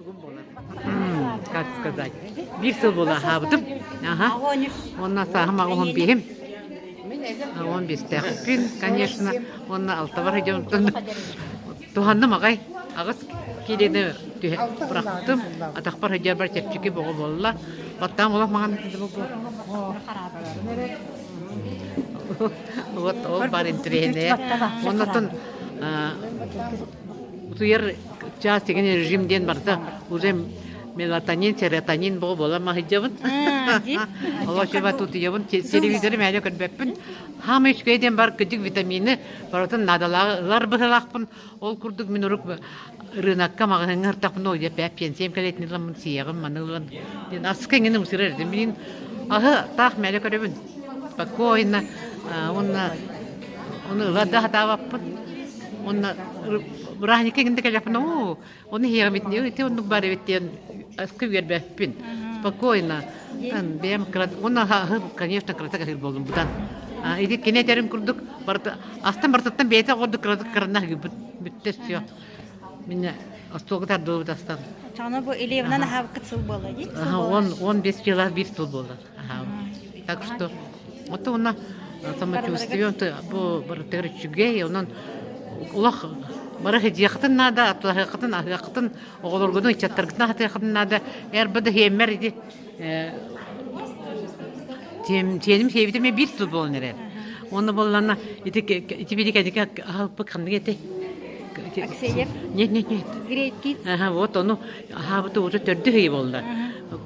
Тугум буолар? Как сказать? Биир сыл буола аһаабытым. Аха. Уонна сааһым аҕыһын биэһим. Он биэстээхпин, конечно. Уонна алтабар дьонтон туһанным аҕай. Аҕыс киилэни түһэ бырахтым. Атахпар сылдьарбар чэпчэки боҕо буолла. Баттаам олох маҥан Вот ол бар интэриэһинэйэ. Оннотон утуйар чаас деген режим диэн барыта уже мелатонин, серотонин боо буолан маһыйдьабын. Олох чуба тутуйабын, телевизоры мээнэ көрбөппүн. Хаама үчүгэй диэн бар кыдьык витамины барытын наадалааҕы ылар быһыылаахпын. Ол курдук мин урук рынокка маҕаһыыҥҥа ыртахпына ой эппээт пенсиям кэлиэтин ыламмын сиэҕим маны ылан диэн аска эҥин ымсырар этим. Билигин аһы таах мээнэ көрөбүн. Спокойно уонна ону ыла да сатаабаппын. Уонна бырааһынньыкка эҥин да кэллэхпинэ оо ону иһиэҕим итини ити оннук баар эбит диэн аска үөрбэппин. Спокойно бэйэм кыра уонна аһы конечно кыратык аһыыр буоллум быдан. Ити кини этэрин курдук барыта астан барытыттан бэйэтэ оҕордук кыратык кыранна аһыыбыт бүттэ все. Мине остуолга тардылыбыт астан. Оччоҕуна бу Ильевнан аһаабыккыт сыл буолла дии? Он 15 дела биир сыл буолла. Так что вот уонна самочувствие бу барытыгар үчүгэй, онон олох бары сидиэххитин наада, атлаһыаххытын, аһыаххытын, оҕолоргутун, ыччаттаргытын аһатыаххытын наада. Эр да хиэммэр ити Тиэним сиэбитим биир сыл буолан эрэр. Уонна буоллаҕына ити ити били кэнники аһалпыт ханнык этэй? Аксеев? Нет, нет, нет. Great Kids? Ага, вот ону аһаабыта уже төрдүс ый буолла.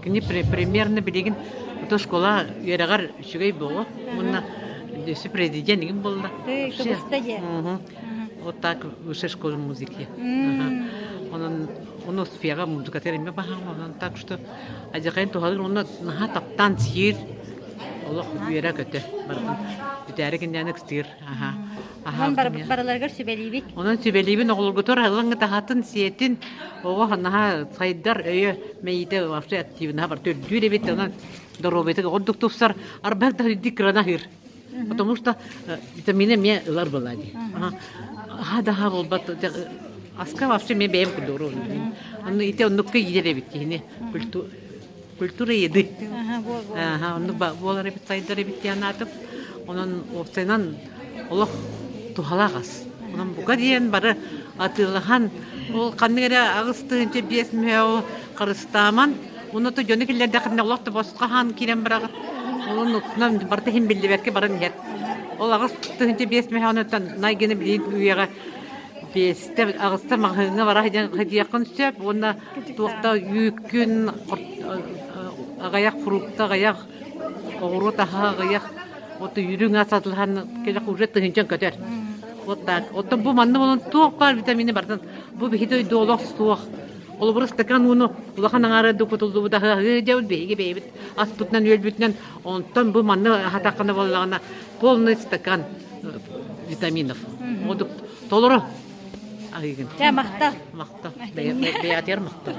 Кини примерно билигин ото школа үөрэҕэр үчүгэй буолуо. Уонна өссө президент игин буолла. Кыбыста дьэ. Вот так высшей школы музыки. Онон ону сфера музыкатыгар эмиэ баһаам онон так что Адьакайын туһалыыр уонна наһаа таптаан сиир, олох үөрэ-көтө барытын бүтээри гиннээн ыксыыр. Аха. Онон барыларыгар сүбэлиибит. Онон сүбэлиибин оҕолоргутугар ылаҥҥыт аһатын, сиэтин, оҕо наһаа сайдар өйө, мэйиитэ вообще активнаһа барыта үрдүүр эбит, онон доруобуйатыгар ордук тупсар, арбах да үрдүк кырана аһыыр. Потому что витамины эмиэ ылар была дии. Аха да аха буолбат. Аска вообще мен бэйэм курдук Онно ити оннукка иитэр эбит киһини. Культура еды. Аха, оннук буолар эбит, сайдар эбит диэн аатым. Онон уопсайынан олох туһалаах ас. Онон бука диэн бары атыылаһан, ол ханнык эрэ 8 тыһыынча 5 мөһөө харыстааман, Уну то дьону киллэрдэххинэ олох да босхо хаан киирэн бараҕыт. Онон уксунан барыта иһин биллибэккэ баран иһэр. Ол 8 тыһыынча 5 мөһөөнүттэн найгыны билигин үйэҕэ биэстэ аҕыста маҕаһыыҥҥа бара сылдьыаххын сөп уонна туохта үүккүн аҕыйах фрукта аҕыйах оҕуруот аһа аҕыйах вот үрүҥ ас атылаһан кэлэх уже тыһыынчан көтөр. Вот так. Оттон бу манна буолан туох баар витамины барытын бу биһи дойду олох суох. Холобур, ыстакаан ууну улахан аҥаара кутуллубут аһы дьэ биһиги бэйэбит аспытынан үөлбүтүнэн онтон бу манна аһатаххына буоллаҕына полный стакан витаминов. Одук толору аһыыгын. Дьэ, махтал. Махтал. Бэйэтигэр махтал.